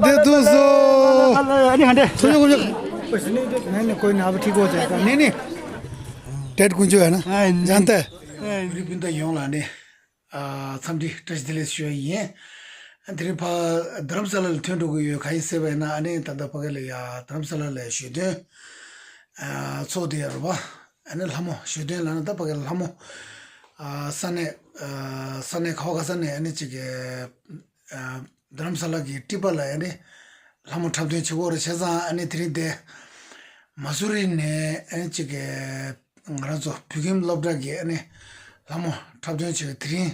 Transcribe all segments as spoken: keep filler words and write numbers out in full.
དེ་ཐུག་སོང་། ཨ་ལ་ཨ་ནི་ཧ་འདྲེ། ཁོ་ཡོང་ཁོ་ཡོང་། ནི་ནི་ཁོའི་ནི་ཨ་བ་ཁྲི་གོ་ཅེ་ཀ་ནི་ནི། ཏེད་ཀུན་ཅོ་ཡ་ན། ཨ་ནི། ཇན་ཏེ། ཨ་ནི། རི་པིན་ད་ཡོང་ལ་ནི། ཨ་འཚམས་འདྲི་བཀྲ་ཤིས་བདེ་ལེགས་ཞུ་ཡ་ཡིན། དེ་རིང་ཕ་རྡ་རམ་ས་ལ་ལ་ཐོན་འགྲོ་གི་ཡོད། ག་ཡིན་ཟེར་བ་ཡིན་ན་ཨ་ནི་ད་ལྟ་ཕ་གི་ལ་ཡ་རྡ་རམ་ས་ལ་ལ་ཞོ་སྟོན་ཨ་ཚོགས་དེ་ཡ་རུ་བ། ཨ་ནི་ལྷ་མོ་ཞོ་སྟོན་ལ་ན་ད་ཕ་གི་ལྷ་མོ། ཨ་ས་གནས་ཨ་ས་གནས་ག་བ་ག་ས་ནས་ཨ་ནི་ཅིག་གི་ཨ་རྡ་རམ་ས་ལ་གི་ཊི་པ་ལ་ཨ་ནི་ལྷ་མོ་འཁྲབ་སྟོན་བྱེད་ཀྱི་ཡོད་རེད། བྱས་ཙང་ཨ་ནི་དེ་རིང་དེ་མ་སུ་རི་ནས་ཨ་ནི་ཅིག་གི་ང་རང་ཚོ་བོད་ཁྱིམ་སློབ་གྲྭ་གི་ཨ་ནི་ལྷ་མོ་འཁྲབ་སྟོན་བྱེད་ཀྱི་དེ་རིང་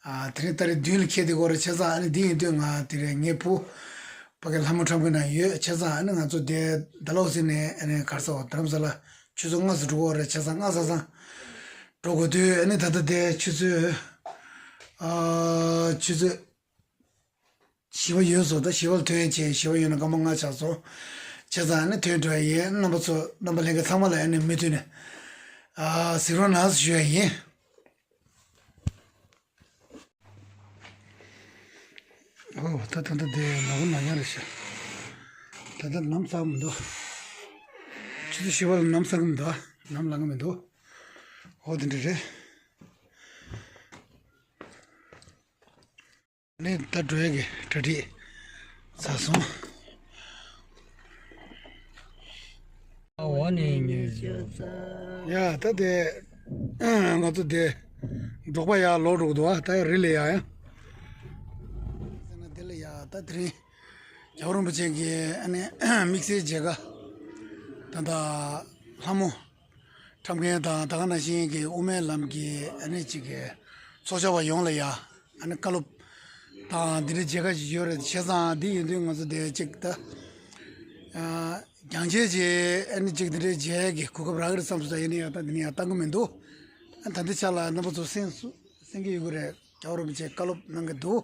ཨ་དེ་རིང་ཏ་རིག་བདུན་ལ་འཁེལ་བསྡད་ཀྱི་ཡོད་རེད། བྱས་ཙང་ཨ་ནི་འདི་ཡིན་དུས་ང་དེ་རིང་ངའི་བུ་ཕ་གི་ལྷ་མོ་འཁྲབ་མཁན་ནང་ཡོད། བྱས་ཙང་ཨ་ནི་ང་ཚོ་དེ་ཌལ་ཧོ་སི་ནས་ཨ་ནི་ག་རེ་ཟེར་བ་རྡ་རམ་ས་ལ་ཆུ་ཚོད་ལྔ་ཙམ་འགྲོ་གི་ཡོད་རེད། བྱས་ཙང་ལྔ་ཙམ་ཙམ་འགྲོ་དགོས་དུས་ཨ་ནི་ད་ལྟ་དེ་ཆུ་ཚོད་ཨ་ཆུ་ཚོད་བཞི་པ་ཡོལ་སོང་། ད་བཞི་པ་ལ་ཐོན་བྱས་བཞི་པ་ཡོལ་ན་སྐར་མ་ལྔ་ཆགས་སོང་། བྱས་ཙང་ཨ་ནི་ཐོན་འགྲོ་ཡ་ཡིན། རྣམ་པ་ཚོ་རྣམ་པ་ལྷན་རྒྱས་ཚང་མ་ལ་ཨ་ནི་མུ་མཐུད་ནས་ཨ་གཟིགས་རོགས་གནང་ཞུ་ཡ་ཡིན། ཨོ་ད་ད་ད་དེ་ནག་པོ་ནག་ཡང་རེད་ཤག་ད་ལྟ་ལམ་གསར་མི་འདུག་ཆུ་ཚོད་བཞི་པ་ལ་ལམ་གསར་གི་མི་འདུག་ལམ་ལངས་གི་མི་འདུག་ཨོ་དེ་འདྲ་རེད། ནི་ད་འགྲོ་ཡ་གི་གྲ་སྒྲིག་ཚར་སོང་། འོ་ནི་ཉི་ཤུ་རྩ། ཡ་ད་དེ་ང་ཚོ་དེ་འབྲོག་པ་ཡར་ལོག་འགྲོ་གི་འདུག་ཨ་ད་རི་ལ་ཡ་ཡ། ཟེར་ན་དེ་ལ་ཡ་ད་དེ་རིང་རྒྱལ་བ་རིན་པོ་ཆེ་གི་ཨ་ནི་དམིགས་བསལ་མཇལ་ཁ་ད་ད་ལྷ་མོ། འཁྲབ་མཁན་དང་ད་ག་ནང་བཞིན་གྱི་དབུ་མའི་ལམ་གྱི་ཨ་ནི་གཅིག་གི་ཚོགས་བཅར་བ་ཡོངས་ལ་ཡ་ཨ་ནི་བཀའ་སློབ་དང་འདི་འདྲའི་མཇལ་ཁ་ཞིག་ཡོད་རེད། བྱས་ཙང་འདི་ཡིན་དུས་ང་ཚོ་དེ་གཅིག་ད་རྒྱང་ཆད་ཅིག་ཨ་ནི་གཅིག་འདི་འདྲའི་མཇལ་གྱི་གོ་སྐབས་རག་གི་རེད་བསམ་སོང་། ད་ཡིན་ན་ཡང་ད་འདི་ནས་ཡང་བཏང་གི་མི་འདུག་ཨ་ད་འདི་ཆ་ལ་རྣམ་པ་ཚོ་གསན་གསན་གྱི་ཡོད་ཀྱི་རེད། རྒྱལ་བ་རིན་པོ་ཆེ་བཀའ་སློབ་གནང་གི་འདུག་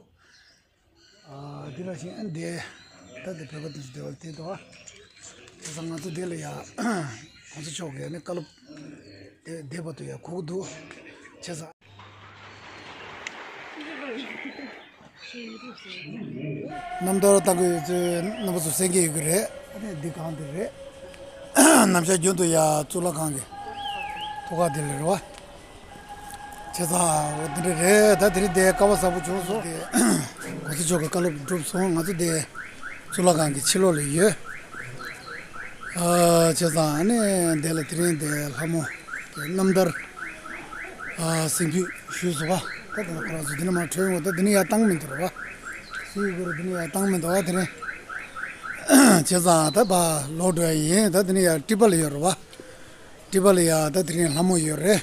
ཨ་འདི་ལ་ཞིག་ཨ་འདི་ད་འདི་བོད་པ་དེ་ཚོ་བདེ་བ་དེ་འདུག་ཨ། དེ་ཚོ་ང་ཚོ་འདི་ལ་ཡ་གོང་ས་མཆོག་གིས་ནི་བཀའ་སློབ་དེ་བདེ་བ་དུ་ཡ་གོ་གི་འདུག་བྱས་ཙང་། རྣམ་ཐར་བཏང་གི་ཡོད་ཚོད་རྣམ་པ་ཚོ་གསན་གྱི་ཡོད་ཀྱི་རེད། ཨ་ནི་འདི་གང་འདི་རེད། ནམ་ཞག་རྒྱུན་དུ་ཡ་གཙུག་ལག་ཁང་གི་ཐུགས་ཀ་འདི་ལ་རེད་བ། བྱས་ཙང་འོ་དེ་འདྲ་རེད། ད་དེ་རིང་དེ་སྐལ་བ་བཟང་པོ་བྱུང་སོང་། དེ་གོང་ས་མཆོག་གི་བཀའ་སློབ་གྲུབ་སོང་། ང་ཚོ་དེ་གཙུག་ལག་ཁང་གི་ཕྱི་ལོགས་ལ་ཡོད། ཨ་བྱས་ཙང་ཨ་ནི་དེ་ལ་དེ་རིང་དེ་ལྷ་མོ་དེ་རྣམ་ཐར་ཨ་གཟེངས་བསྟོད་ཞུས་སོང་བ། ད་དེ་ལ་ཁོ་རང་ཚོ་དེ་ནས་མར་ཐོན་ཡོང་། ད་དེ་ནས་ཡར་བཏང་མི་འདུག་ར་བ། སུའི་སྐོར་དེ་ནས་ཡར་བཏང་མི་འདུག་བ། དེ་རིང་བྱས་ཙང་ད་ཕར་ལོག་འགྲོ་ཡ་ཡིན། ད་དེ་ནས་ཡར་ཊི་པ་ལ་ཡོད་ར་བ། ཊི་པ་ལ་ཡ་ད་དེ་རིང་ལྷ་མོ་ཡོད་རེད།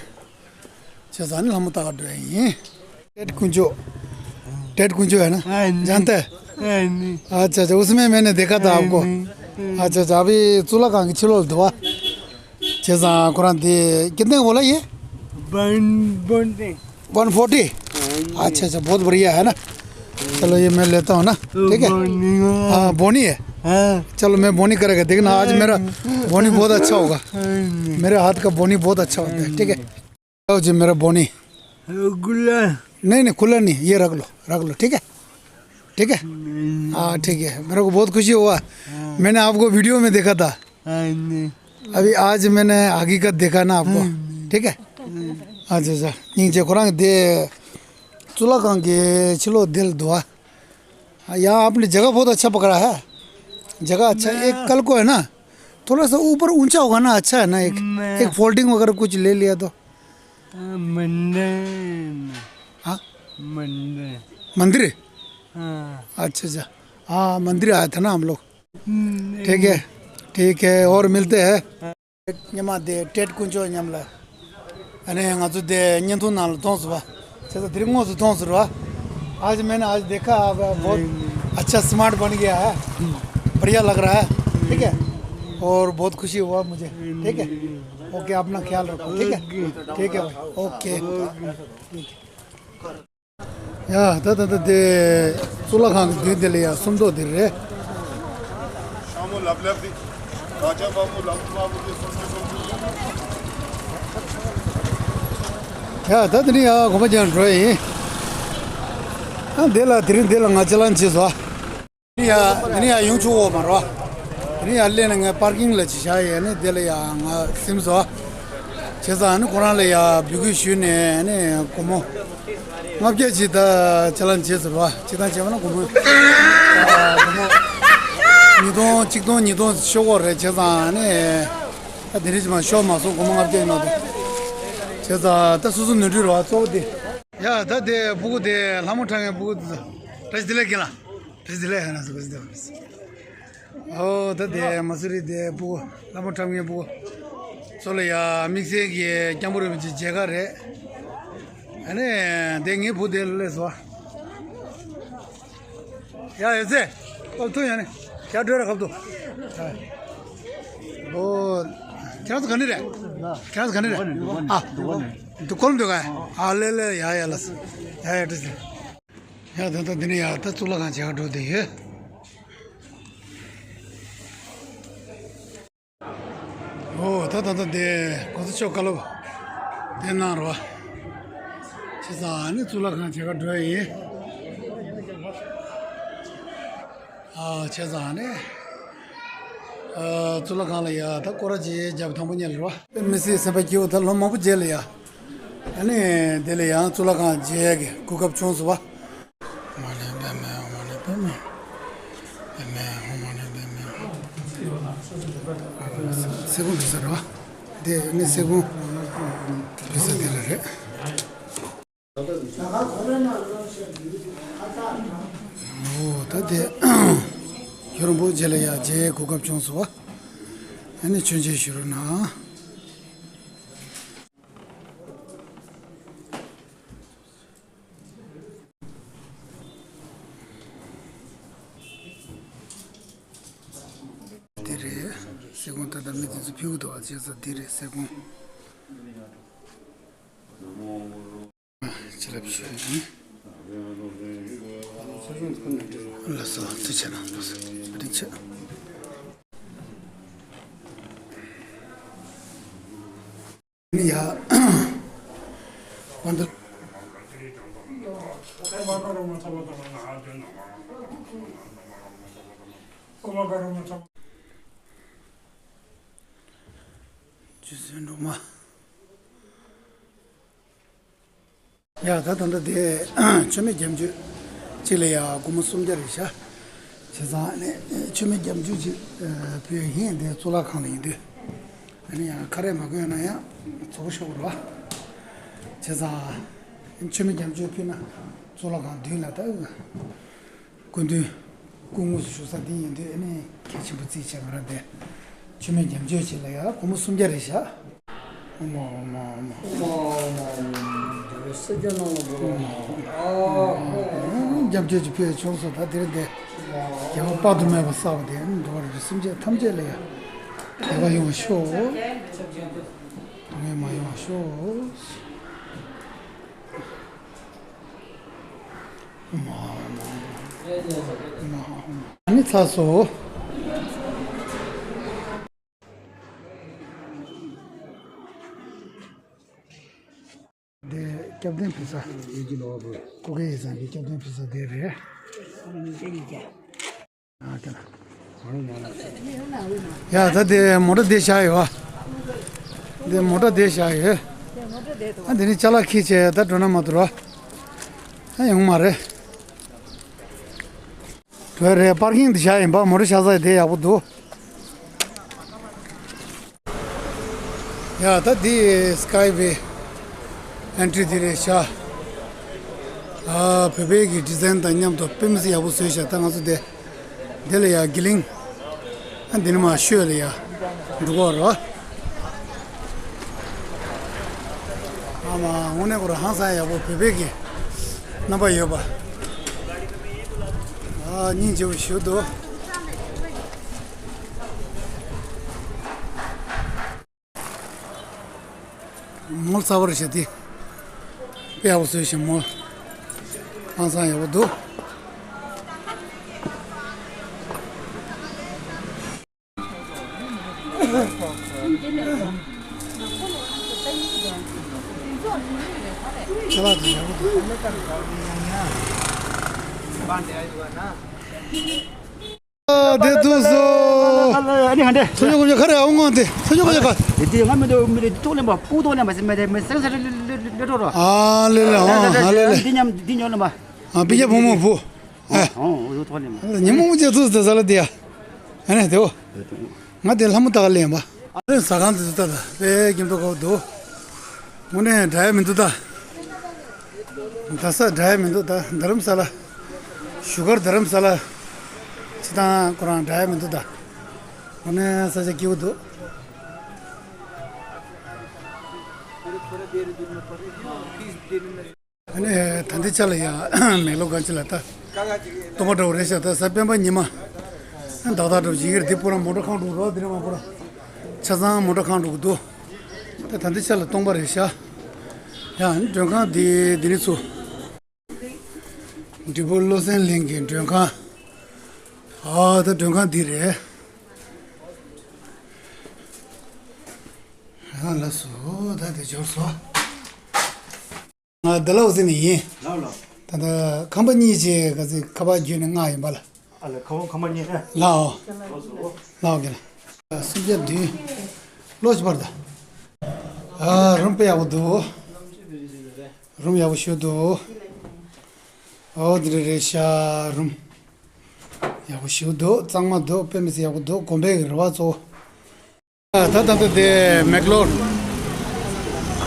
བྱས་ཙང་ནི་ལྷ་མོ་ལྟ་ག་འགྲོ་ཡ་ཡིན། ཏེད་དཀོན་མཆོག་ཏེད་དཀོན་མཆོག है ना? हाँ, नहीं। जानता है? हाँ, नहीं। अच्छा, अच्छा, उसमें मैंने देखा था आपको। नहीं। अच्छा, अच्छा, अभी चूल्हा कांग चिलो दुआ। जैसा कुरान दे, कितने का बोला ये? वन, वन ने। One forty? हाँ, नहीं। अच्छा, अच्छा, बहुत बढ़िया है ना। चलो, ये मैं लेता हूँ ना, ठीक है? बोनी है। हाँ, बोनी है। हाँ। चलो, मैं बोनी करेगा, देखना आज मेरा बोनी बहुत अच्छा होगा। हाँ, नहीं। मेरे हाथ का बोनी बहुत अच्छा होता है, ठीक है? लो जी, मेरा बोनी। खुला। नहीं, नहीं, खुला नहीं, ये रख लो, रख लो, ठीक है? ठीक है? नहीं। हाँ, ठीक है, मेरे को बहुत खुशी हुआ। हाँ। मैंने आपको वीडियो में देखा था। हाँ, नहीं। अभी आज मैंने हकीकत देखा ना आपको, हाँ। ठीक है? हाँ। अच्छा, अच्छा। नीचे कुरान दे, चूल्हा कांग के चिलो दिल दुआ। हाँ, यहाँ आपने जगह बहुत अच्छा पकड़ा है। जगह अच्छा है। मैं एक कल को है ना, थोड़ा सा ऊपर ऊंचा होगा ना, अच्छा है ना, एक, मैं एक फोल्डिंग वगैरह कुछ ले लिया तो। हाँ, मंदिर। हाँ? मंदिर। मंदिर? हाँ। अच्छा, अच्छा। हाँ, मंदिर आया था ना हम लोग। हम्म, ठीक है, ठीक है, और मिलते हैं। ཉི་མ་དེ་ཏེད་དཀོན་མཆོག་མཉམ་ལ། ཨ་ནི་ང་ཚོ་དེ་བརྙན་ཐུང་ནང་ལ་མཐོང་སོང་བ། བྱས་ཙང་དེ་རིང་དངོས་སུ་མཐོང་སོང་ར། आज मैंने आज देखा, अब बहुत अच्छा स्मार्ट बन गया है। बढ़िया लग रहा है। ठीक है। और बहुत खुशी हुआ मुझे। ठीक है। ओके, अपना ख्याल रखो। ठीक है। ठीक है भाई। ओके। ठीक है। ཡ་ད་ད་ད་དེ་གཙུག་ལག་ཁང་གི་མདུན་དེ་ལ་ཡ་སུམ་མདོ་དེ་རེད། ཡ་ད་དེ་ནི་ཡ་གོམ་པ་རྒྱག་འགྲོ་ཡིན། ཨ་དེ་ལ་དེ་རིང་དེ་ལ་ང་ཅ་ལག་བྱས་སོ། ཡ། དེ་ནས་ཡ་ཡོང་ཆོག་གོ་མ་རེད་བ། དེ་ནས་ཡ་སླེབས་ནས་ངས་པར་ཀིང་ལ་ཅིག་བཞག་ཡས་ནས་དེ་ལ་ཡ་ང་སིམ་སོ། བྱས་ཙང་ཨ་ནི་ཁོ་རང་ལ་ཡ་འབོད་སྐུལ་ཞུས་ནས་ཨ་ནི་སྒོར་མོ་ལྔ་བརྒྱ་ཅིག་ད་ཅ་ལག་བྱས་ཟེར་བ། ཅི་ལྟར་བྱས་པ་ན་སྒོར་མོ་ཨ་སྒོར་མོ་ཉིས་སྟོང་གཅིག་སྟོང་ཉིས་སྟོང་ཤོག་གོ་རེད། བྱས་ཙང་ཨ་ནི་ད་དེ་རིང་ཅིག་མ་ཤོར་མ་སོང་། སྒོར་མོ་ལྔ་བརྒྱ་ཡིན་མ་གཏོགས། བྱས་ཙང་ད་སོ་སོ་ནོར་འཁྲུལ་རེད་བ། གཙོ་བོ་དེ། ཡ་ད་དེ་སྤུ་གུ་དེ་ལྷ་མོ་ཁྲ་ངའི་སྤུ་གུ་དེ་ཚོ་བཀྲ་ཤིས་བདེ་ལེགས་རྒན་ལགས། བཀྲ་ཤིས་བདེ་ལེགས། ཡ་ན་སུ་བཀྲ་ཤིས་བདེ་ལེགས། ཨོ་ད་དེ་མ་སུ་རི་དེ་སྤུ་གུ་ལྷ་མོ་ཁྲ་ངའི་སྤུ་གུ་ཚོ་ལ་ཡ་དམིགས་བསལ་གྱི་སྐྱབས་མགོན་རིན་པོ་ཆེ་མཇལ་ཁ་རེད། ཨ་ནི་དེ་ངའི་བུ་དེ་ལ་སླེབས་སོང་། ཡ་ཡོད་ཚེ། ཨོ་ཐུག་ཡ་ནི། ཡ་སྒྲོལ་ར་ཁབ་ཏུ། ཨོ། ཁྱེད་རང་ཚོ་ག་ནས་རེད། ཁྱེད་རང་ཚོ་ག་ནས་རེད། ཨ། འདུག་གོ་ལ་འདུག་ག་ཨ་ལེ་ལེ། ཡ་ཡ་ལ་སི། ཡ་ཡ་བཀྲ་ཤིས། ཡ་ད་ལྟ་འདི་ནས་ཡ་ད་གཙུག་ལག་ཁང་མཇལ་ཁ་འགྲོ་བསྡད་ཡོད། ཨོ་ད་ད་ད་དེ་གོང་ས་མཆོག་བཀའ་སློབ་དེ་གནང་རོགས། བྱས་ཙང་ཨ་ནི་གཙུག་ལག་ཁང་མཇལ་ཁ་འགྲོ་ཡ་ཡིན། ཨ་བྱས་ཙང་ཨ་ནི་ཨ་གཙུག་ལག་ཁང་ལ་ཡ་ད་སྐོར་ར་ཅིག་རྒྱབ་དང་པོ་ཉིད་ལ་རོགས། དམིགས་བསལ་སེམས་པ་སྐྱིད་པོ་ད་ལོ་མང་པོ་རྗེས་ལ་ཡ། ཨ་ནི་དེ་ལ་ཡང་གཙུག་ལག་ཁང་མཇལ་ཡ་གི་གོ་སྐབས་བྱུང་སོང་བ། མ་ལེན་པའི་མེ་མ་ལེན་པའི་མེ། པའི་མེ་ཧོ་མ་ལེན་པའི་མེ། སེ་གོང་བི་ས་རེད་བ། དེ་ནི་སེ་གོང་བི་ས་དེ་ལ་རེད། ཨོ་ད་དེ་ཡོ་རོབ་རྗེས་ལ་ཡ་མཇལ་གོ་སྐབས་བྱུང་སོང་བ། ཨ་ནི་མཆོད་མཇལ་ཞུ་རོགས་གནང་། འདི་རེད། སེ་གོང་། ད་ལྟ་མི་དེ་ཚོ་ཕུལ་གི་འདུག་བ། བྱས་ཙང་འདི་རེད་སེ་གོང་། ཕྱི་ལ་བཞུགས་ཡིན། ལགས་སོ། ཐུགས་རྗེ་གནང་། ལགས་སོ། བཀའ་དྲིན་ཆེ། ཡ། དབང་དུ། རྗེ་བཙུན་སྒྲོལ་མ། ཡ་ད་ད་ལྟ་དེ་མཆོད་མེ་རྒྱབ་མཆོད་གཅིག་ལ་ཡ་སྒོར་མོ་སུམ་བརྒྱ་རེད་ཤག་བྱས་ཙང་ནས་མཆོད་མེ་རྒྱབ་མཆོད་ཅིག་ཕུལ་ཡིན། དེ་གཙུག་ལག་ཁང་ལ་ཡིན་དུས། ཨ་ནི་ཡང་ཁ་རས་མ་གོན་ན་ཡང་ཚོགས་པ་ཤོར་རོ། བྱས་ཙང་མཆོད་མེ་རྒྱབ་མཆོད་ཕུལ་ན་གཙུག་ལག་ཁང་མདུན་ལ་ད་སྐུ་མདུན་སྐུ་དངོས་སུ་བཞུགས་ས་འདི་ཡིན་དུས། ཨ་ནི་གལ་ཆེན་པོ་བརྩིས་བྱས་ང་རང་འདི་མཆོད་མེ་རྒྱབ་མཆོད་བྱེད་ལ་ཡ་སྒོར་མོ་སུམ་བརྒྱ་རེད་ཤག་ཨོ་མ་ཨོ་མ་ཨོ་མ། ཨོ་མ་ཨོ་མ་ཨོ་མ། རྒྱལ་བའི་སྲས་བཅས་རྣམས་ལ་འབུལ་ལོ། ཨོ་མ་ཨོ་མ། རྒྱབ་མཆོད་ཅིག་ཕུལ་བྱུང་སོང་། ད་དེར་འདི་རྒྱལ་བ་དཔག་ཏུ་མེད་པ་བསགས་པ་དེ་འགྲོ་བ་རིགས་སེམས་ཅན་ཐམས་ཅད་ལ་ཡ་དགེ་བ་ཡོང་བ་ཤོག་ངས་མ་ཡོང་བ་ཤོག་ཨོ་མ་ཨོ་མ་ཨོ་མ། ཨ་ནི་ཚར་སོང་། འདི་སྐྱབས་མགོན་ཕུལ་ས། སྐུ་སྒེར་ཡིག་ཚང་གི་སྐྱབས་མགོན་ཕུལ་ས་འདི་རེད། ཨ་ཀྱ་ལ། ཡ་ད་དེ་མོ་ཊ་དེ་བཞག་ཡོད་བ། དེ་མོ་ཊ་དེ་བཞག་ཡོད། ཨ་འདི་ནི་ཅ་ལག་ཁྱེར་བྱས་ད་འགྲོ་ན་མ་འདུག་ར། ཨ་ཡོང་མ་རེད། བོད་རེད། པར་ཀིང་འདི་བཞག་ཡིན་པ། མོ་ཊ་བཞག་ས་དེ་ཡག་པོ་འདུག་ཡ་ད་འདི་སི་ཀའི་ཝེ་ཨེན་ཊི་རི་འདི་རེད་ཤག་ཨ་བོད་པའི་གི་ཌི་ཛའིན་དང་མཉམ་དུ་དཔེ་མི་སྲིད་ཡག་པོ་བཟོས་ཤག་ད་ང་ཚོ་དེ་འདི་ལ་ཡ་གི་ལིང་། ཨ་འདི་ནི་མ་ཤོད་ལ་ཡ་འགྲོ་གོ་རོ། ཨ་མ་དངོས་གནས་ཁོ་རང་ཧང་སང་ཡག་པོ། བོད་པའི་གི་རྣམ་པ་ཡོད་པ། ཨ་སྙིང་རྗེ་པོ་ཞུ་འདུག་མོལ་གསར་པ་རེད་ཤག་དེ་དཔེ་ཡག་པོ་བཟོས་ཤག་མོལ་ཧང་སང་ཡག་པོ་འདུག་ཅ་ལག་དེ་ཡག་པོ་འདུག་ཨ་དེ་ཐུག་སོ། ཨ་ནི་ཧ་འདྲེ། སོ་ཉོ་གོ་ཉོ་ཁ་རེ་ཨ་ངོ་དེ་སོ་ཉོ་གོ་ཉོ་ཁ། དེ་དེ་ང་མི་འདུག་མི་འདུག་ཏོག་ལེན་པ་སྤུ་ཏོག་ལེན་པ་ཟེར་མི་དེ་མི་སེང་སེ་ལེ་ལེ་ལེ་ལེ་འགྲོ་རོ། ཨ་ལེ་ལེ་ཨོ་ཨ་ལེ་ལེ། འདི་ཉམས་འདི་ཉོ་ལེན་པ། ཨ་པི་ཡ་བུ་མོ་བུ། ཨ་ཨོ་ཨོ་ཡོ་ཏོག་ལེན་པ། ཉི་མ་མུ་ཅེ་ཐུག་སོ་ཟ་ལ་དེ་ཡ། ཨ་ནི་དེ་འོ། ང་དེ་ལྷ་མོ་ལྟ་ག་ལེན་པ། ཨ་རེ་ཟ་ཁང་དེ་ཚོ་ལྟ་ད་དཔེ་སྐྱིད་མདོག་ཁ་པོ་འདུག་དངོས་གནས་འདྲ་ཡ་མི་འདུག་ད། ད་ས་འདྲ་ཡ་མི་འདུག་ད་རྡ་རམ་ས་ལ། བཞུགས་སྒར་རྡ་རམ་ས་ལ། ཅི་དང་ཁོ་རང་འདྲ་ཡ་མི་འདུག་ད། དངོས་གནས་ས་ཆ་སྐྱིད་པོ་འདུག་ཨ་ནི་ད་ལྟའི་ཆ་ལ་ཡ་མེག་ལོར་གང་ཅི་ལ་ད། སྟོང་པ་འདྲ་བོ་རེད་ཤག་ད་གཟའ་སྤེན་པ་ཉི་མ། ད་ད་འགྲོ་བཞིན་གྱི་རེད། འདི་པོ་ར་མོ་ཊ་ཁང་འགྲོ་རོགས་འདི་རེད་མ་པོ་ར། ཆ་ཚང་མོ་ཊ་ཁང་འགྲོ་གི་འདུག་ད་ད་ལྟའི་ཆ་ལ་སྟོང་པ་རེད་ཤག་ཡ་ཨ་ནི་མགྲོན་ཁང་འདི་འདི་ནི་ཚུ། འབྲི་པོ་བློ་སེང་གླིང་གི་མགྲོན་ཁང་། ཨ་ད་མགྲོན་ཁང་འདི་རེད། ཨ་ལགས་སོ་ད་དེ་འབྱོར་སོང་། ང་ཌལ་ཧོ་སི་ནས་ཡིན། ལགས་ལགས། ད་ལྟ་ཁང་པ་གཉིས་ཅིག་ག་ཚོད་ཁ་པར་བརྒྱུད་ནས་མངགས་ཡིན་པ་ལ། ཨ་ལས་ཁ་བོ་ཁ་མ་ཉེ། ལགས་འོ། ལགས་འོ་གི་ལ། སུམ་བརྒྱ་བདུན། ལོ་ཅི་བར་ད། ཨ་རུམ་དཔེ་ཡག་པོ་འདུག་རུམ་ཡག་པོ་ཞིག་འདུག་ཨོ་འདི་རེད་རེད་ཤག་རུམ་ཡག་པོ་ཞིག་འདུག་གཙང་མ་འདུག་དཔེ་མི་སྲིད་ཡག་པོ་འདུག་དགོན་པའི་རེ་བ་གཙོ་བོ། ད་ད་ལྟ་དེ་མེག་ལོར།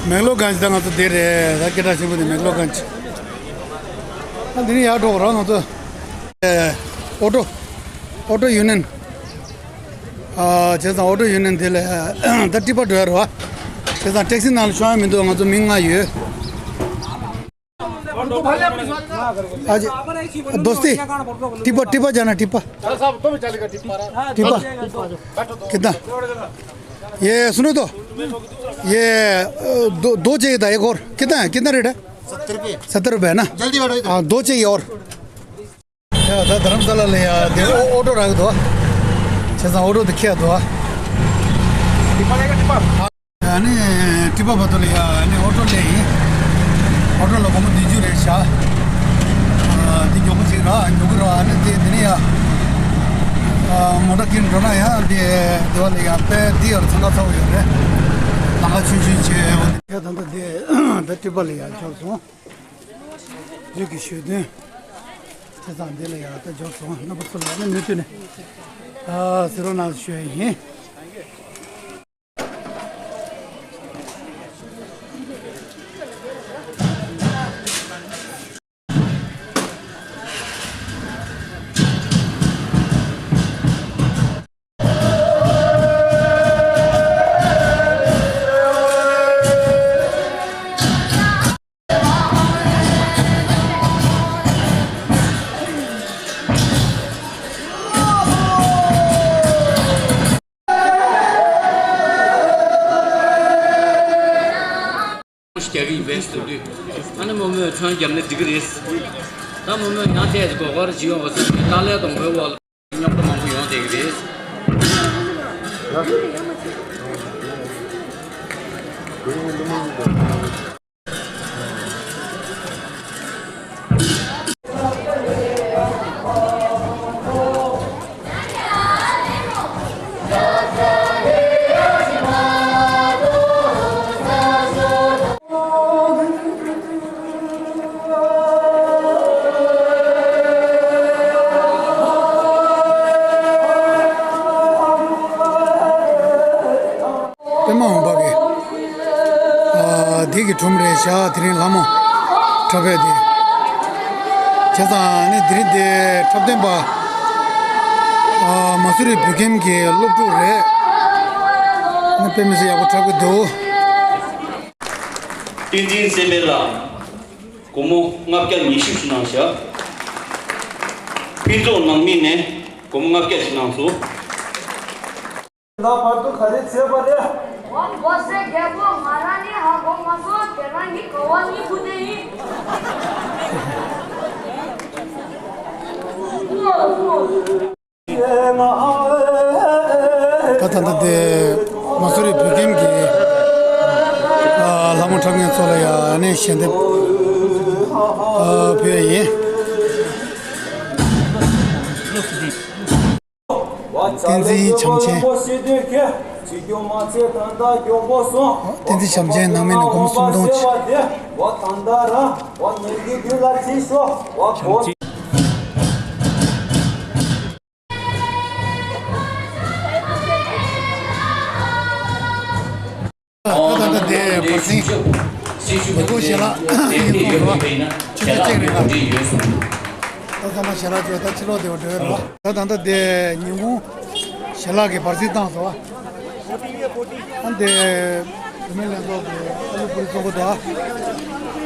མེག་ལོར་གྷན་ཇི་ད་ང་ཚོ་དེ་རེད། ད་སྐད་གྲགས་ཆེན་པོ་དེ་མེག་ལོར་གྷན་ཇི། ད་འདི་ནས་ཡར་འགྲོ་ར་ང་ཚོ། ཨོ་ཊོ། ཨོ་ཊོ་ཡུ་ནན། ཨ་བྱས་ཙང་ཨོ་ཊོ་ཡུ་ནན་དེ་ལ་ད་ཊི་པ་འགྲོ་ཡ་རེད་བ། བྱས་ཙང་ཊེག་སི་ནང་ལ་ཤོང་ཡ་མི་འདུག་ང་ཚོ་མི་ལྔ་ཡོད། आज दोस्ती। टिप्पा, टिप्पा जाना, टिप्पा। टिप्पा। कितना? ये सुनो तो, ये अ, दो, दो चाहिए था, एक और। कितना है, कितना रेट है? सत्तर रुपये। सत्तर रुपये है ना? जल्दी बैठो इधर। हाँ, दो चाहिए और। ཡ་ད་རྡ་རམ་ས་ལ་ལ་ཡ་དེ་ཨོ་ཨོ་ཊོ་རག་འདུག་བ། བྱས་ཙང་ཨོ་ཊོ་དེ་ཁྱེར་འདུག་བ། ཨ་ནི་ཊི་པ་བར་དུ་ལ་ཡ་ཨ་ནི་ཨོ་ཊོ་སླེབས་ཡིན། ཨོ་ཊོ་ལ་སྒོར་མོ་བདུན་ཅུ་རེད་ཤག་ཨ་འདི་མགྱོགས་པོ་ཅིག་རག་མགྱོགས་ཀྱི་རག་ཨ་ནི་དེ་དེ་ནས་ཡ། ཨ་མོ་ཊ་ཁྱེར་འགྲོ་ན་ཡ་དེ་དེ་བ་ལ་ཡ་དཔེ་འདི་ཡར་འཚང་ཁ་ཚ་བོ་ཡོད་རེད། ལམ་ཁ་ཆུང་ཆུང་བྱས་འོ་དེ། ཡ་ད་ལྟ་དེ་ད་ཊི་པ་ལ་ཡ་འབྱོར་སོང་། བོད་ཀྱི་ཞོ་སྟོན། བྱས་ཙང་འདི་ལ་ཡ་ད་འབྱོར་སོང་རྣམ་པ་ཚོ་ལ་ནི་མུ་མཐུད་ནས་ཨ་གཟིགས་རོགས་གནང་ཞུ་ཡ་ཡིན། རྒྱག་གི་ཡིན་པས་ཟེར་དུས། ཨ་ནི་རྨོ་མོས་མཚོན་བརྒྱབ་ནས་འགྲིག་གི་རེད། ད་རྨོ་མོས་ཡང་ཐད་ཀྱི་སྒོ་ཁར་བྱིས་ཡོང་བ་ཟེར་ནས་ཏཱ་ལའི་སྡོང་པོའི་འོག་ལ་རྙོག་དྲ་མང་པོ་ཡོང་བསྡད་ཀྱི་རེད། པདྨ་འོད་འབར་གྱི། ཨ་འདི་གི་སྒྲུང་རེད་ཤག་དེ་རིང་ལྷ་མོ་འཁྲབ་པའི་དེ། བྱས་ཙང་ནི་དེ་རིང་དེ་འཁྲབ་སྟོན་པ། ཨ་མ་སུ་རི་བོད་ཁྱིམ་གྱི་སློབ་ཕྲུག་རེད། ནི་དཔེ་མི་སྲིད་ཡག་པོ་འཁྲབ་ཀྱི་འདུག་བསྟན་འཛིན་བསམ་འཕེལ་ལགས་སྒོར་མོ་ལྔ་བརྒྱ་ཉི་ཤུ་ཞིག་གནང་ཤག་ཕུན་ཚོགས་ནང་མི་ནས་སྒོར་མོ་ལྔ་བརྒྱ་ཞིག་གནང་སོང་། ལ་བར་དུ་ག་རེ་བྱས་པ་རེད། ཝང་གོ་སེ་རྒྱལ་པོ་ང་རང་ནི་ཧ་གོ་མ་སོང་། དེ་རང་གི་གོ་བ་གཉིས་ཁུ་དེ་ཡིན། ད་ད་ལྟ་དེ་མ་སུ་རི་བོད་ཁྱིམ་གྱི་ཨ་ལྷ་མོ་འཁྲབ་མཁན་ཚོ་ལ་ཡ་ཨ་ནི་ཞལ་འདེབས་ཨ་ཕུལ་ཡ་ཡིན། བསྟན་འཛིན་བྱམས་ཆེན། བསྟན་འཛིན་བྱམས་ཆེན་ནང་མི་ནས་སྒོར་མོ་སུམ་སྟོང་ཅིག་ད་ལྟ་དེ་བར་སེང་། དེ་ཁོ་ཞལ་ལག་ཡིན་སོང་རོ། ཆུ་ཚོད་གཅིག་རེད་ལ། ད་ཚང་མ་ཞལ་ལག་བཅོས་ད་ཕྱི་ལོགས་དེ་བ་འགྲོ་རོ། ད་ད་ལྟ་དེ་ཉིན་གུང་ཞལ་ལག་གི་བར་སེང་བཏང་སོང་བ། ཨ་འདི་བུད་མེད་ལྷན་ཚོགས་ཀྱི་ཨ་ལུ་པུ་རི་བཙོང་གི་འདུག་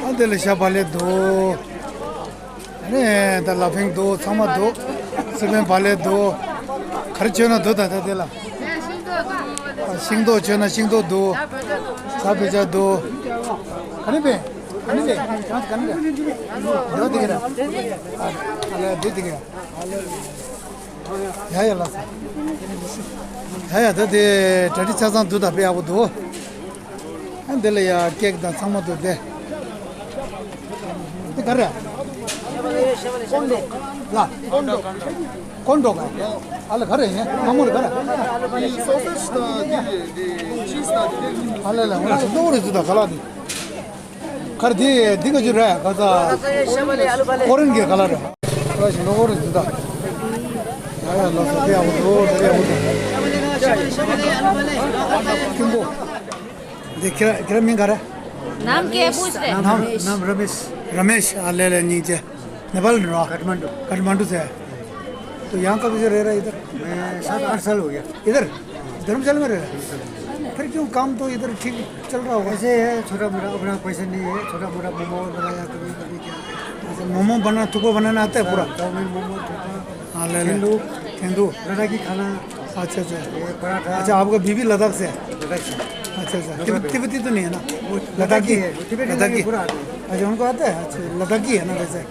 ཨ་འདི་ལ་ཤ་བག་ལེབ་འདུག་ཨ་ནི་ད་ལ་ཕིང་འདུག་ཚང་མ་འདུག་སི་པན་བག་ལེབ་འདུག་ག་རེ་མཆོད་ན་འདུག་ད་ད་དེ་ལ། ཤིང་ཏོག་མཆོད་ན་ཤིང་ཏོག་འདུག་ས་བེ་ཅ་འདུག་ག་ནི་པེ། ག་ནི་པེ། ག་ནི་པེ། འདི་དེ་ག་ར། ཨ་ལ་འདི་དེ་ག་ར། ཡ་ཡ་ལགས་སོ། ཡ་ཡ་ད་དེ་གྲ་སྒྲིག་ཆ་ཚང་འདུག་ད་དཔེ་ཡག་པོ་འདུག་ཨ་འདི་ལ་ཡ་ཀེག་དང་ཚང་མ་འདུག་དེ། འདི་ག་རེ། ལ། ཀོན་ཀྲོག་ག་ཨ་ལ་ག་རེ་ཡིན་ཨ་མོ་རེ་ག་རེ། ཨ་ལ་ལ་ང་ཚོ་ལོ་རེ་ཟི་ད་ག་ལ་དེ། ཁར་དེ་འདི་ག་ཅི་རེད་ག་ས། ཀོ་རིན་གྱི་ག་ལ་རེད། ཁ་ཞིག་ལོ་ཧོར་ཟི་ད། ཡ་ཡ་ལོ་ས་དེ་ཡག་པོ་འདུག་ས་དེ་ཡག་པོ་འདུག་ཁྱུང་པོ། འདི་ཁྱེད་ཁྱེད་རང་མིང་ག་རེ། नाम क्या है पूछ रहे हैं? नाम नाम रमेश। रमेश ཨ་ལེ་ལེ་སྙིང་རྗེ། नेपाल में रहो। काठमांडू। काठमांडू से है। तो यहाँ कब से रह रहा है इधर? मैं सात आठ साल हो गया। इधर धर्मशाला में रह रहे हैं। फिर क्यों काम तो इधर ठीक चल रहा होगा? ऐसे है, छोटा मोटा अपना पैसा नहीं है, छोटा मोटा मोमो बनाया कभी कभी क्या। अच्छा, मोमो बना, थुक्पा बनाना आता है पूरा? चाउमीन, मोमो, थुक्पा। हाँ, ले ले। ठेंदू। ठेंदू। लद्दाखी खाना। अच्छा अच्छा। ये पराठा। अच्छा, आपका बीवी लद्दाख से है? लद्दाख से। अच्छा अच्छा। तिब्बत, तिब्बती तो नहीं है ना? वो लद्दाखी। लद्दाखी है, तिब्बती लद्दाखी। पूरा आता है। अच्छा, उनको आता है? अच्छा, लद्दाखी है ना वैसे?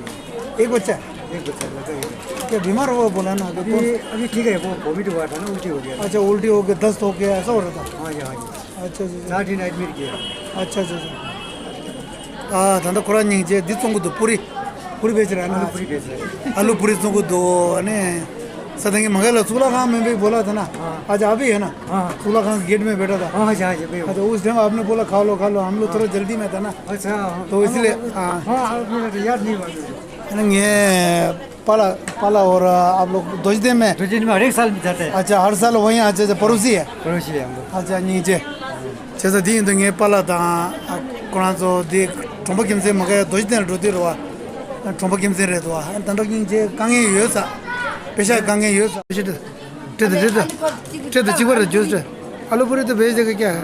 एक बच्चा है? एक बच्चा लगा है। क्या बीमार हुआ बोला ना अभी? अभी, अभी ठीक है, वो वॉमिट हुआ था ना, उल्टी हो गया। अच्छा, उल्टी हो गया, दस्त हो गया, ऐसा हो रहा था? हाँ जी, हाँ जी। अच्छा अच्छा। चार दिन एडमिट किया। अच्छा अच्छा। ཨ་ད་ལྟ་ཁོ་རང་སྙིང་རྗེ་འདི་བཙོང་གི་འདུག་པུ་རི། པུ་རི་བེ་ཅི་ར་ན། आलू पूरी बेच रहे हैं। ཨ་ལུ་པུ་རི་བཙོང་གི་འདུག་ཨ་ནི་ས་དང་གི་མ་ག་ལ་གཙུག་ལག་ཁང་མེད་པའི་བོ་ལ་ད་ན། हाँ। आज आप ही है ना? हाँ। कत्थुला खान गेट में बैठा था। हाँ जी, हाँ जी, मैं हूँ। अच्छा, उस टाइम आपने बोला खा लो खा लो, हम लोग थोड़ा जल्दी में था ना। अच्छा। तो इसलिए हाँ। हाँ, आप लोग तो याद नहीं हुआ। ངའི་པཱ་ལགས། པཱ་ལགས་འོ་ར་ཨབ་ལོ་རྡོ་རྗེ་གདན་མེད། རྡོ་རྗེ་གདན་མ་རེག་སལ་མི་ཚ་ཏེ། ཨ་ཅག་ཧར་སལ་ཝ་ཡང་ཨ་ཅག་ཅག་པ་རུ་སི་ཡ། པ་རུ་སི་ཡ་འགོ། ཨ་ཅག་སྙིང་རྗེ། བྱས་ཙང་དེ་ཡིན་དུས་ངའི་པཱ་ལགས་དང་ཁོ་རང་ཚོ་དེ་གྲོང་པ་ཁྱིམ་མཚེས་མ་ག་ཡ་རྡོ་རྗེ་གདན་ལ་འགྲོ་དུས་རེད་བ། གྲོང་པ་ཁྱིམ་མཚེས་རེད་དོ། ད་འགྲོ་སྙིང་རྗེ་དཀའ་ངལ་ཡོད་ས། པེ་ཤ་དཀའ་ངལ་ཡོད་ས། ཤི་ཏི་ཏི་ཏི་ཏི་ཏི་གཅིག་པ་རེད་ཇུས་ཏི། आलू पूरी तो भेज देगा क्या है?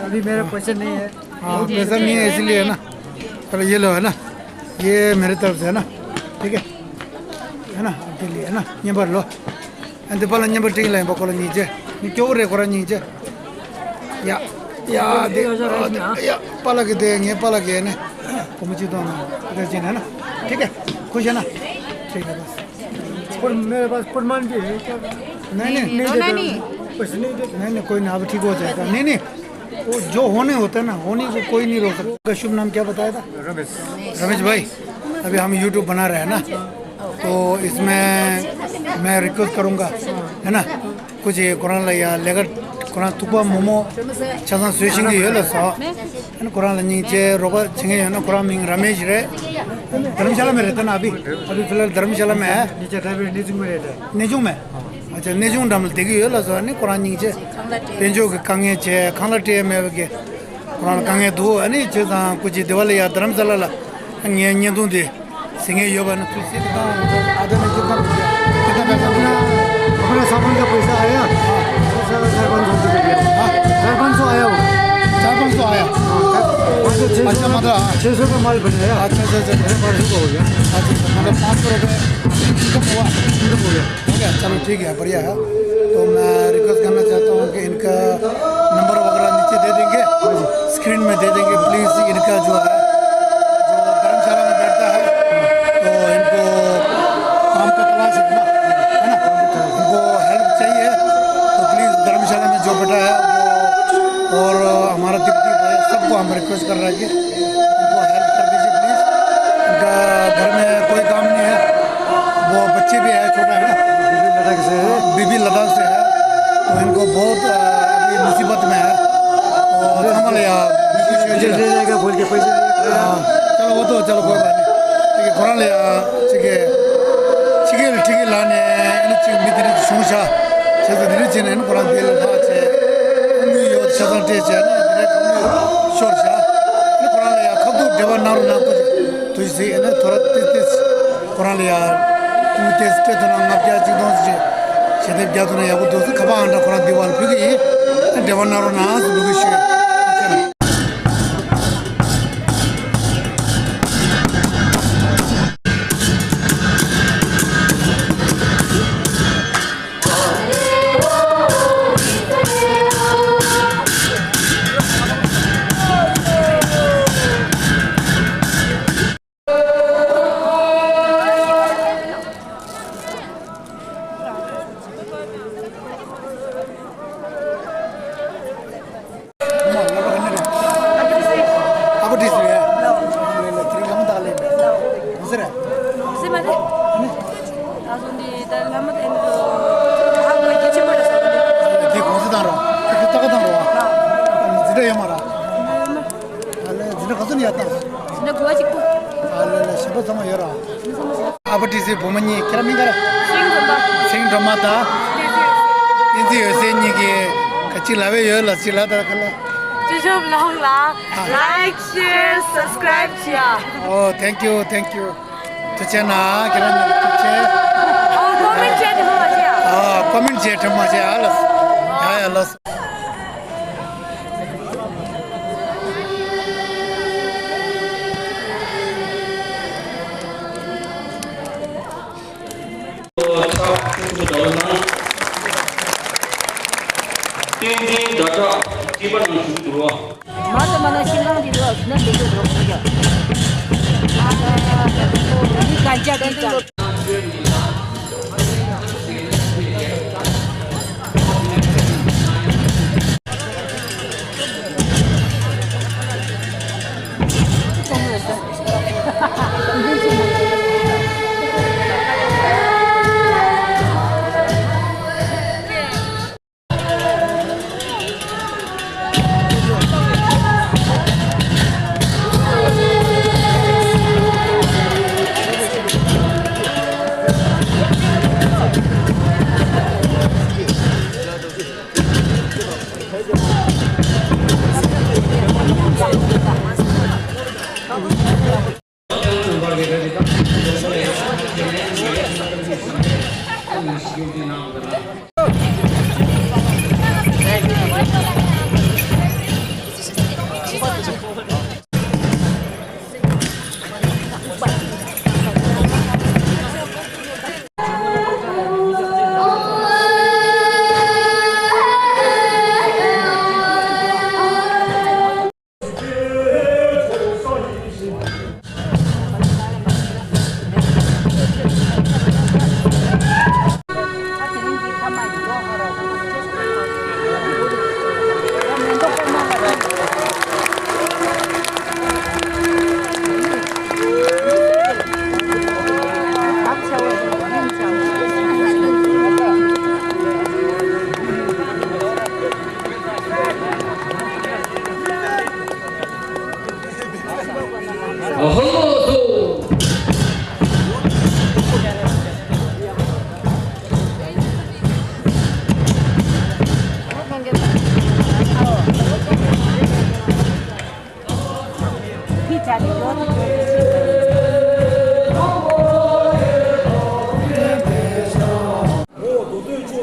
अभी मेरा पैसा नहीं है। हाँ, पैसा नहीं है, इसीलिए है ना। चलो, ये लो, है ना। ये मेरे तरफ से है ना। ठीक है। है ना, आपके लिए है ना। ये भर लो। एंड पाला ये भर ठीक लाइन पकड़ो नीचे। ये क्यों रे कोरा नीचे? या, या, दे, या, पाला के देंगे, पाला के ने। को मुझे दो ना। इधर जी है ना। ठीक है। खुश है ना? ठीक है बस। पर मेरे पास प्रमाण भी है क्या? नहीं, नहीं। नहीं देते। नहीं। पैसे नहीं देते। नहीं, नहीं, कोई ना, अब ठीक हो जाएगा। नहीं, नहीं। वो जो होने होता है ना, होने को कोई नहीं रोक सकता। आपका शुभ नाम क्या बताया था? रमेश। रमेश भाई, अभी हम YouTube बना रहे हैं ना, तो इसमें मैं रिक्वेस्ट करूँगा, है ना, कुछ ये कुरान ला या लेकर कुरान थुक्पा मोमो छासा स्वेशिंग ये ला सा, है ना, कुरान ला नीचे रोबा छिंगे, है ना, कुरान मिंग रमेश रे, धर्मशाला में रहता ना अभी, अभी फिलहाल धर्मशाला में है। नीचे ड्राइवर नीचे में रहता है। ནེ་ཆུང་མེད། ཨ་ཅག་ནེ་ཆུང་འགྲམ་ལ་བསྡད་ཀྱི་ཡོད་ལ་སོ། ཨ་ནི་ཁོ་རང་སྙིང་རྗེ། དཔལ་འབྱོར་གྱི་དཀའ་ངལ་བྱས་ཁང་གླ་སྤྲད་མེད་པ་གི་ཁོ་རང་ལ་དཀའ་ངལ་འདུག་ཨ་ནི་བྱས་ཙང་སྐུ་མཁྱེན་དེ་བ་ལ་ཡ་དྷ་རམ་ས་ལ་ལ་ངའི་བརྙན་ཐུང་དེ་གཟིགས་མཁན་ཡོད་པ་ན་ཚུར་གཟིགས་ཏེ་ད་ཨ་ད་ནི་ཅི་ཙམ་ཅི་ཙམ་ད་ད་ད་अपना सामान का पैसा आया। पैसा सरपंच को दे दिया। सरपंच को आया हो। सरपंच को आया। हाँ, छह सौ, अच्छा, मतलब, हाँ। छह सौ का माल बन गया। अच्छा, अच्छा, अच्छा। मेरे पाँच सौ का हो गया। अच्छा, अच्छा, मतलब, पाँच सौ रुपये इनकम हुआ। इनकम हो गया। हो गया, चलो, ठीक है, बढ़िया है। तो मैं रिक्वेस्ट करना चाहता हूँ कि इनका नंबर वगैरह नीचे दे देंगे, स्क्रीन में दे देंगे। प्लीज, इनका जो है, जो धर्मशाला में बैठता है, तो इनको काम का तलाश है ना, है ना? उनको हेल्प चाहिए, तो प्लीज धर्मशाला में जो बैठा है वो, और हमारा दीप्ति भाई, सबको हम रिक्वेस्ट कर रहे हैं कि उनको हेल्प कर दीजिए प्लीज। उनका घर में कोई काम नहीं है, वो बच्चे भी है, छोटा है ना, बीबी लद्दाख से है। बीबी लद्दाख से। बहुत अभी मुसीबत में है। और ཚང་མ་ལ་ཡ་འབུལ་ཞུ་ཞུ་རྒྱུ་ལ། चलो वो तो चलो कोई बात नहीं। དེ་གི་ཁོ་རང་ལ་ཡ་ཅིག་གི་ཕྱི་རྒྱལ་ཕྲུ་གུ་ལ་ནས་ཨ་ནི་ཅིག་མི་དེ་རིགས་བྱུང་ཤག་བྱས་ཙང་དེ་རིགས་བྱས་ནས་ཨ་ནི་ཁོ་རང་འདི་ལ་ལྷག་བྱས་ཁོང་གི་ཡོད་ཆ་ཚང་སྤྲད་བྱས་ནས་དེ་རིགས་ཁོང་གི་ཤོར་ཤག་ཨ་ནི་ཁོ་རང་ལ་ཡ་ཁ་ཐུག་འབྲེལ་བ་གནང་རོགས་གནང་སྐུ་མཁྱེན། དུས་ཚོད་ཨ་ནི་ཐོ་ར་ཏིས་ཏིས་ཁོ་རང་ལ་ཡ་ཁོང་གི་ཏིས་སྤྲད་ཐུབ་ན་ལྔ་བརྒྱ་གཅིག་སྟོང་ཞིག་ཞལ་འདེབས་རྒྱག་ཐུབ་ན་ཡག་པོ་འདུག་ཟེར། ཁ་པར་ཨང་གྲངས་ཁོ་རང་འདི་བར་ལ་ཕུལ་གི་ཡིན། ཨ་ནི་འབྲེལ་བ་གནང་རོགས་གནང་ཟེར་འབོད་སྐུལ་ཞུ། ཨ་ཕ་དྲིས་སི་རེད། ལོ། ལོ་ལོ་ལོ། དེ་རིང་ལམ་བདག་ལས་མེད། ལོ། གང་ཟེར་རེད། གང་ཟེར་མ་རེད། ཨ་ནི། ད་སོང་དེ་ད་ལམ་དེ་ནི་ཧ་གོ་རྒྱ་ཆེན་པོ་རེད་ཟེར་གི་འདུག་དེ་གང་ཟེར་བཏང་རོགས། དེ་ལྟ་ག་བཏང་རོགས། ཨ་ནི་འཛིན་གྲྭ་ཡོད་མ་རེད། ཡོད་མ་རེད། ཨ་ལས་འཛིན་གྲྭ་ག་ཚོད་ནས་ཡར་བཏང་། འཛིན་གྲྭ་དགུ་པ་གཅིག་པུ། ཨ་ལས་ལས་གཞན་པ་ཚང་མ་ཡོད་ར། གཞན་པ་ཚང་མ་ཡོད། ཨ་ཕ་དྲིས་སི་བུ་མོ་གཉིས་ཁྱེད་རང་མིང་ག་རེ། སེང་སྒྲོལ་མ། སེང་སྒྲོལ་མ་དང་། བསྟན་འཛིན་ཡོད་སེ་གཉིས་ཀྱིས་ག་ཅི་ལབ་ཡོད་ལ་ཅི་ལབ་དང་ག་ལ། ཅི་ཞོབ་ལོང་ལ་like share subscribe བྱེད་ཨ། ཨོ་thank you thank you། ཐུགས་རྗེ་གནང་ཁྱེད་རང་གཉིས་ལ་ཐུགས་རྗེ། ཨོ་comment བྱས་དྲི་མ་བྱེད་ཨ། ཨོ་comment བྱས་དྲི་མ་བྱེད་ཨ་ལ། ཡ་ཡ་ལ། བསྟན་འཛིན་ཟླ་གྲགས་སྐྱེས་པ་ནང་བཞུགས་འདུག་བ། མ་དང་མ་ན་ཤིང་ཀང་དེ་ལ་ན་མི་འདུག་རོགས་ཟེར་ཡ། ཨ་ད་ད་ད་ད་ད་ད་ད་ད་ད། ངོ་མདོ་སྟོད་ཕྱོགས་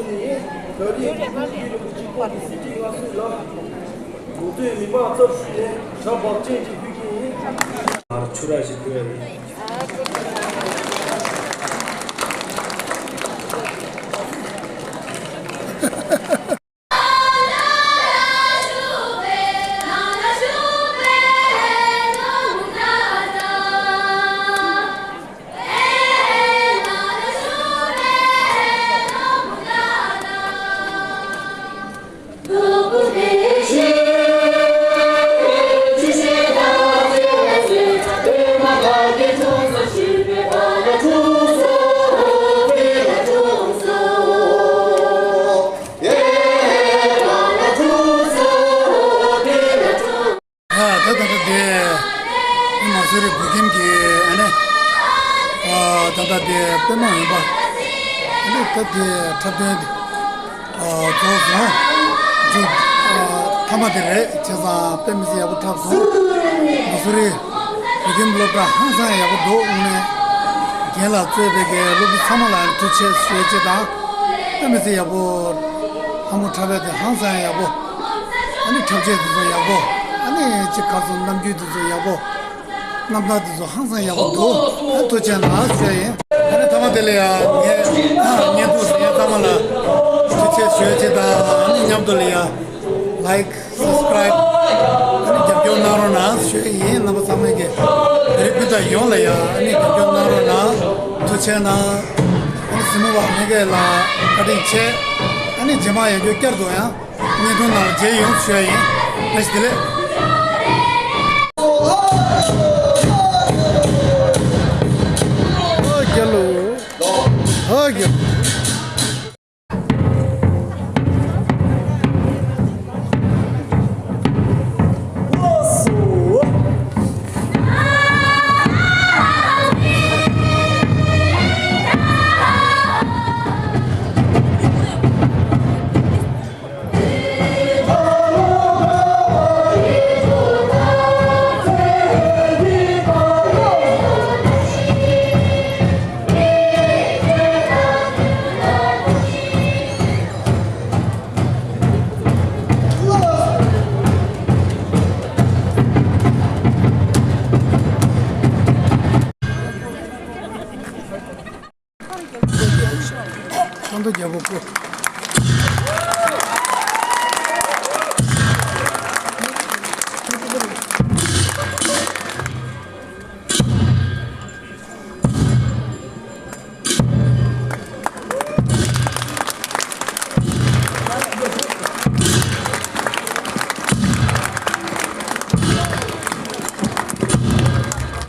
ནས་ད་རེས་ཀུན་གྱིས་རིན་པོ་ཆེ་ཁོང་གི་གསེར་ཁྲི་མངའ་གསོལ་ལ། མདོ་སྟོད་མི་མང་ཚབ་ཞུས་ནས་གྲྭ་བག་ཅན་གྱི་ཕུལ་གྱི་ཡིན། ཆུ་ར་ཞིག་ཕུལ་ཡ་ཡིན། གི་ཨ་ནི་ཨ་ད་ལྟ་དེ་པད་མ་འོད་འབར་ཨ་ནི་ད་དེ་འཁྲབ་སྟོན་དེ་ཨ་རྫོགས་སོང་། མཇུག་ཨ་མཐའ་མ་དེ་རེད། བྱས་ཙང་དཔེ་མི་སྲིད་ཡག་པོ་འཁྲབ་སོང་། མ་སུ་རི་བོད་ཁྱིམ་སློབ་གྲྭ་ཧང་སང་ཡག་པོ་འདུག་དངོས་གནས་རྒན་ལགས་གཙོས་པའི་གི་སློབ་ཕྲུག་ཚང་མ་ལ་ཐུགས་རྗེ་ཆེ་དང་། དཔེ་མི་སྲིད་ཡག་པོ་ལྷ་མོ་འཁྲབ་པ་དེ་ཧང་སང་ཡག་པོ། ཨ་ནི་འཁྲབ་ཆས་དེ་ཚོ་ཡག་པོ། ཨ་ནི་ཅིག་གར་སོང་རྣམ་འགྱུར་དེ་ཚོ་ཡག་པོ། རྣམ་ཐར་དེ་ཚོ་ཧང་སང་ཡག་པོ་འདུག་ཨ་ཐུགས་རྗེ་ཆེ་གནང་ཞུ་ཡ་ཡིན། ཨ་ནི་མཐའ་མ་དེ་ལ་ཡ་ངས་ཨ་བརྙན་ཐུང་གཟིགས་མཁན་ཚང་མ་ལ་ཐུགས་རྗེ་ཆེ་ཞུ་ཡ་ཅིག་དང་། ཨ་ནི་མཉམ་དུ་ལ་ཡ་ལའིཀ་སབ་སི་ཀ་རའིབ་ཨ་ནི་རྒྱབ་སྐྱོར་གནང་རོགས་གནང་ཞུ་ཡ་ཡིན། རྣམ་པ་ཚང་མས་ཀྱི་བོད་རིགས་སྤུན་ཟླ་ཡོངས་ལ་ཡ་ཨ་ནི་རྒྱབ་སྐྱོར་གནང་རོགས་གནང་། ཐུགས་རྗེ་ཆེ་གནང་། ཨ་ནི་གཟིགས་མོ་བ་མེ་གེ་ལ་བཀའ་དྲིན་ཆེ། ཨ་ནི་རྗེས་མ་ཡང་བསྐྱར་བསྐྱར་དུ་ཡང་བརྙན་ཐུང་ནང་མཇལ་ཡོང་ཞུ་ཡ་ཡིན། བཀྲ་ཤིས་བདེ་ལེགས། ཨ་རྒྱལ་ལོ། ཨ་རྒྱལ། ཁ་མདོ་རྒྱལ་པོ་སྐུ།